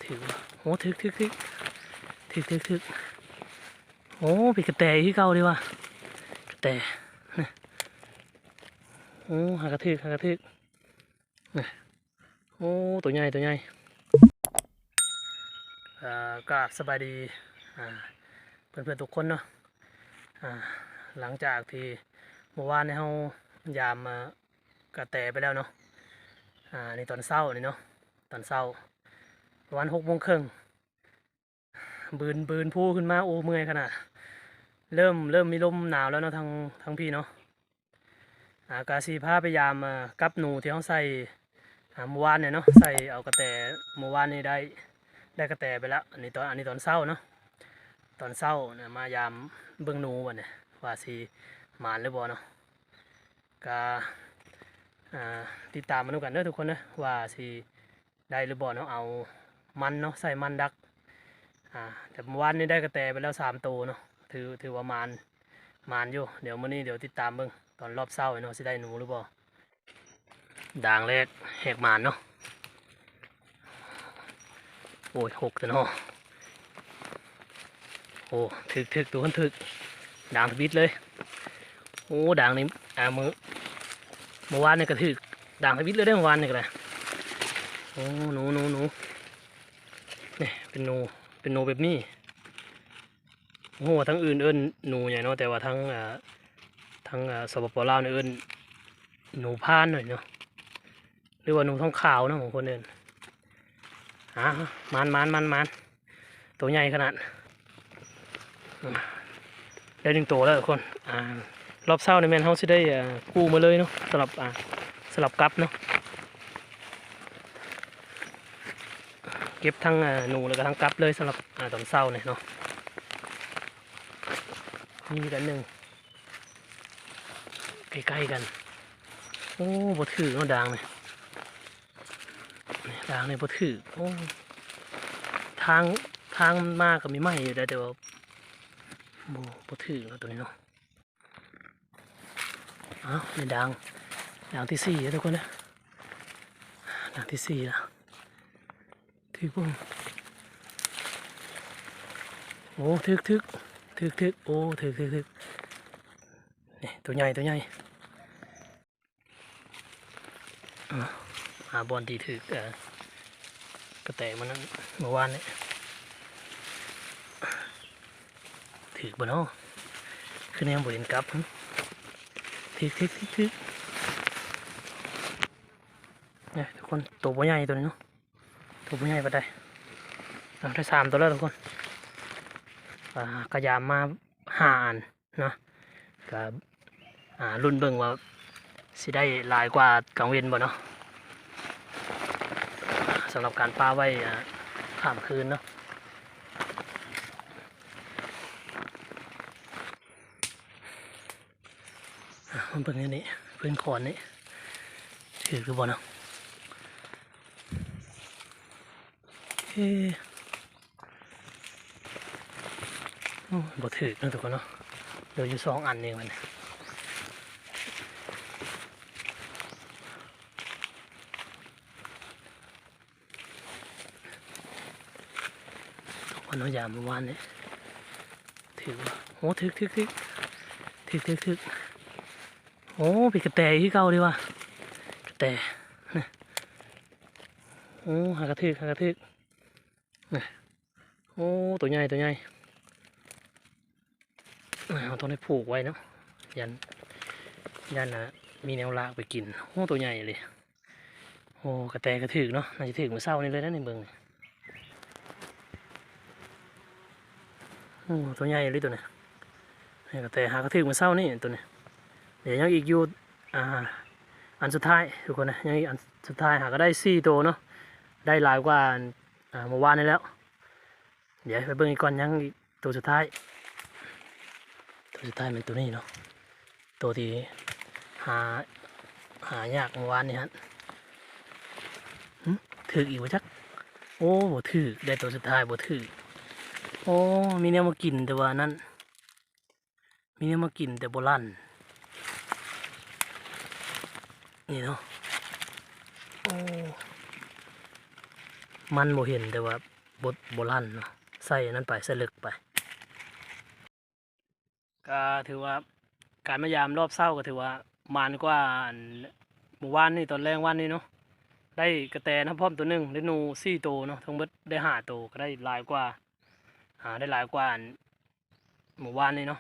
ຖືກບໍ່? ໂອ້ ຖືກ ຖືກ ຖືກ ຖືກ ຖືກ ຖືກ. ໂອ້ ເປັນກະແຕຄືເກົ່າເດ້ວ່າ ກະແຕ. ນີ້ ໂອ້ ຫາກະຖືກ ຫາກະຖືກ. ນີ້ ໂອ້ ໂຕໃຫຍ່ ໂຕໃຫຍ່. ເອີ ກາບສະບາຍດີ ອ່າ ເພື່ອນໆທຸກຄົນເນາະ. ອ່າ ຫຼັງຈາກທີ່ມື້ວານນີ້ເຮົາຢາມ ອ່າ ກະແຕໄປແລ້ວເນາະ. ອ່າ ນີ້ຕອນເຊົ້ານີ້ເນາະ ຕອນເຊົ້າປະມານຫົກໂມງເຄິ່ງ ບືນ ບືນພູຂຶ້ນມາ ໂອ້ ເມື່ອຍຂະໜາດ. ເລີ່ມ ເລີ່ມມີລົມໜາວແລ້ວເນາະ ທາງ ທາງພີ້ເນາະ. ອ່າ ກະຊິພາໄປຢາມ ອ່າ ກັບໜູທີ່ເຮົາໃສ່ ອ່າ ມື້ວານນີ້ເນາະ ໃສ່ເອົາກະແຕ ມື້ວານນີ້ໄດ້ ໄດ້ກະແຕໄປແລ້ວ. ອັນນີ້ຕອນ ອັນນີ້ຕອນເຊົ້າເນາະ ຕອນເຊົ້ານະ ມາຢາມເບິ່ງໜູບັດນີ້ ວ່າຊິໝານຫຼືບໍ່ເນາະ. ກະ ອ່າ ຕິດຕາມມານຳກັນເດີທຸກຄົນເດີ ວ່າຊິ ໄດ້ຫຼືບໍ່ເນາະ. ເອົາມັນເນາະ ໃສ່ມັນດັກ. ອ່າ ແຕ່ມື້ວານນີ້ໄດ້ກະແຕໄປແລ້ວສາມໂຕເນາະ ຖື ຖືວ່າໝານ ໝານຢູ່. ດຽວມື້ນີ້ ດຽວຕິດຕາມເບິ່ງຕອນຮອບເຊົ້າເນາະ ຊິໄດ້ໜູຫຼືບໍ່. ດາງແລກແຫກໝານເນາະ. ໂອ້ຍ ຫົກແທ້ເນາະ. ໂອ້ ຖືກ ຖືກ ໂຕຫັ້ນຖືກ ດາງທຳອິດເລີຍ. ໂອ້ ດາງນີ້ ອ່າ ມື້ ມື້ວານນີ້ກະຖືກ ດາງທຳອິດເລີຍເດ້ ມື້ວານນີ້ກະໄດ້. ໂອ້ ໜູ ໜູ ໜູ ນີ້ເປັນໜູ ເປັນໜູແບບນີ້. ບໍ່ຮູ້ວ່າທາງອື່ນເອີ້ນໜູຫຍັງເນາະ ແຕ່ວ່າທາງ ອ່າ ທາງ ອ່າ ສປປ ລາວນີ້ເອີ້ນໜູພານເນາະ ຫຼືວ່າໜູທອງຂາວເນາະ ບາງຄົນເອີ້ນ. ອ່າ ໝານ ໝານ ໝານ ໝານ ໂຕໃຫຍ່ຂະໜາດ. ໄດ້ໜຶ່ງໂຕແລ້ວທຸກຄົນ. ອ່າ ຮອບເຊົ້ານີ້ແມ່ນເຮົາຊິໄດ້ ອ່າ ກູ້ມາເລີຍເນາະ ສຳລັບ ອ່າ ສຳລັບກັບເນາະ ເກັບທັງ ອ່າ ໜູ ແລ້ວກະທັງກັບເລີຍ ສຳລັບ ອ່າ ຕອນເຊົ້ານີ້ເນາະ. ມີອີກອັນໜຶ່ງ ໃກ້ໆກັນ. ໂອ້ ບໍ່ຖືກເນາະ ດາງນີ້ ດາງນີ້ບໍ່ຖືກ. ໂອ້ ທາງ ທາງມັນມາກະມີໄມ້ຢູ່ໄດ໋ ແຕ່ວ່າ ບໍ່ ບໍ່ຖືກເນາະ ໂຕນີ້ເນາະ. ອ້າວ ນີ້ດາງ ດາງທີສີ່ແລ້ວທຸກຄົນເດີ ດາງທີສີ່ແລ້ວ. ຖືກບໍ່? ໂອ້ ຖືກ ຖືກ ຖືກ ຖືກ ໂອ້ ຖືກ ຖືກ ຖືກ. ນີ້ ໂຕໃຫຍ່ ໂຕໃຫຍ່. ອ່າ ຫາບ່ອນທີ່ຖືກ ເອີ ກະແຕມັນນັ້ນ ມື້ວານນີ້ ຖືກບໍ່ເນາະ? ຄືແນວບໍ່ເຫັນກັບ. ຖືກ ຖືກ ຖືກ ຖືກ. ນີ້ທຸກຄົນ ໂຕບໍ່ໃຫຍ່ໂຕນີ້ເນາະ ໂຕບໍ່ໃຫຍ່ປານໃດ. ອ່າ ໄດ້ສາມໂຕແລ້ວທຸກຄົນ. ອ່າ ກະຢາມມາຫ້າອັນເນາະ ກະ ອ່າ ລຸ້ນເບິ່ງວ່າຊິໄດ້ຫຼາຍກວ່າກາງເວັນບໍ່ເນາະ ສຳລັບການປະໄວ້ ອ່າ ຂ້າມຄືນເນາະ. ອ່ະ ມາເບິ່ງອັນນີ້ ພື້ນຄອນນີ້ ຖືກຫຼືບໍ່ເນາະ? ເອີ ໂອ້ ບໍ່ຖືກເນາະທຸກຄົນເນາະ. ເຫຼືອຢູ່ສອງອັນນີ້ບັດນີ້. ເຮົາຢາມມື້ວານນີ້ ຖືກບໍ່? ໂອ້ ຖືກ ຖືກ ຖືກ ຖືກ ຖືກ ຖືກ. ໂອ້ ເປັນກະແຕຄືເກົ່າເດ້ວ່າ ກະແຕ. ໂອ້ ຫາກະຖືກ ຫາກະຖືກ. ໂອ້ ໂຕໃຫຍ່ ໂຕໃຫຍ່. ເຮົາຕ້ອງໄດ້ຜູກໄວ້ເນາະ ຢ້ານ ຢ້ານ ອ່າ ມີແນວລາກໄປກິນ. ໂອ້ ໂຕໃຫຍ່ອີ່ຫຼີ. ໂອ້ ກະແຕກະຖືກເນາະ ໜ້າຈະຖືກມື້ເຊົ້ານີ້ເລີຍນະ ນີ້ເບິ່ງນີ້. ໂອ້ ໂຕໃຫຍ່ອີ່ຫຼີໂຕນີ້ ນີ້ກະແຕຫາກະຖືກມື້ເຊົ້ານີ້ໂຕນີ້. ດຽວຍັງອີກຢູ່ ອ່າ ອັນສຸດທ້າຍທຸກຄົນນະ ຍັງອີກອັນສຸດທ້າຍ ຫາກະໄດ້ສີ່ໂຕເນາະ ໄດ້ຫຼາຍກວ່າ ອ່າ ມື້ວານນີ້ແລ້ວ. ດຽວໄປເບິ່ງອີກກ່ອນ ຍັງອີກໂຕສຸດທ້າຍ ໂຕສຸດທ້າຍແມ່ນໂຕນີ້ເນາະ ໂຕທີ່ຫາ ຫາຍາກມື້ວານນີ້ຫັ້ນ. ຫຶ ຖືກອີກບໍ່ຈັກ. ໂອ້ ບໍ່ຖືກ ໄດ້ໂຕສຸດທ້າຍບໍ່ຖືກ. ໂອ້ ມີແນວມາກິນແຕ່ວ່ານັ້ນ ມີແນວມາກິນແຕ່ບໍ່ລັ່ນ ນີ້ເນາະ. ໂອ້ ມັນບໍ່ເຫັນ ແຕ່ວ່າ ບໍ່ ບໍ່ລັ່ນເນາະ ໃສ່ອັນນັ້ນໄປ ໃສ່ເລິກໄປ. ກໍຖືວ່າການມາຢາມລອບເຊົ້າກໍຖືວ່າໝານກວ່າອັນມື້ວານນີ້ ຕອນແລງວານນີ້ເນາະ ໄດ້ກະແຕນຳພ້ອມໂຕໜຶ່ງ ໄດ້ໜູສີ່ໂຕເນາະ ທັງເບິດໄດ້ຫ້າໂຕ ກໍໄດ້ຫຼາຍກວ່າ ອ່າ ໄດ້ຫຼາຍກວ່າອັນມື້ວານນີ້ເນາະ.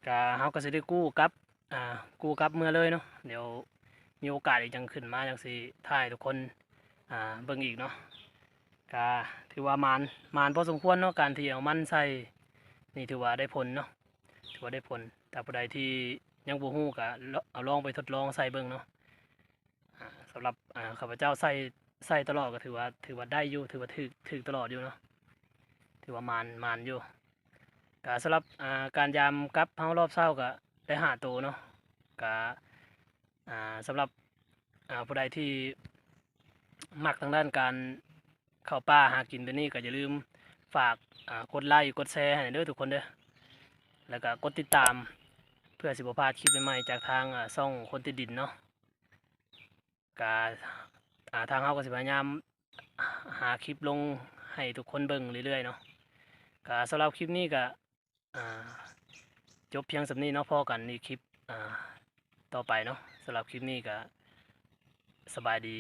ກະເຮົາກໍຊິໄດ້ກູ້ກັບ ອ່າ ກູ້ກັບເມືອເລີຍເນາະ ດຽວມີໂອກາດອີກຈັ່ງຂຶ້ນມາຈັ່ງຊິຖ່າຍໃຫ້ທຸກຄົນ ອ່າ ເບິ່ງອີກເນາະ. ກະຖືວ່າໝານ ໝານພໍສົມຄວນເນາະ ການທີ່ເອົາມັນໃສ່ນີ້ຖືວ່າໄດ້ຜົນເນາະ ຖືວ່າໄດ້ຜົນ. ຖ້າຜູ້ໃດທີ່ຍັງບໍ່ຮູ້ກໍເອົາລອງໄປທົດລອງໃສ່ເບິ່ງເນາະ. ອ່າ ສຳລັບ ອ່າ ຂ້າພະເຈົ້າໃສ່ ໃສ່ຕະຫຼອດກໍຖືວ່າ ຖືວ່າໄດ້ຢູ່ ຖືວ່າຖືກ ຖືກຕະຫຼອດຢູ່ເນາະ ຖືວ່າໝານ ໝານຢູ່. ກໍສຳລັບ ອ່າ ການຢາມກັບເຮົາລອບເຊົ້າກໍໄດ້ຫ້າໂຕເນາະ. ກໍ ອ່າ ສຳລັບ ອ່າ ຜູ້ໃດທີ່ມັກທາງດ້ານການເຂົ້າປ່າຫາກິນແບບນີ້ ກໍຢ່າລືມຝາກ ອ່າ ກົດໄລກົດແຊໃຫ້ເດີທຸກຄົນເດີ ແລ້ວກໍກົດຕິດຕາມ ເພື່ອຊິບໍ່ພາດຄລິບໃໝ່ໆຈາກທາງ ອ່າ ຊ່ອງຄົນຕິດດິນເນາະ. ກະ ອ່າ ທາງເຮົາກໍຊິພະຍາຍາມຫາຄລິບລົງໃຫ້ທຸກຄົນເບິ່ງເລື້ອຍໆເນາະ. ກະສຳລັບຄລິບນີ້ກະ ອ່າ ຈົບພຽງສ່ຳນີ້ເນາະ. ພໍ້ກັນໃນຄລິບ ອ່າ ຕໍ່ໄປເນາະ. ສຳລັບຄລິບນີ້ກະສະບາຍດີ.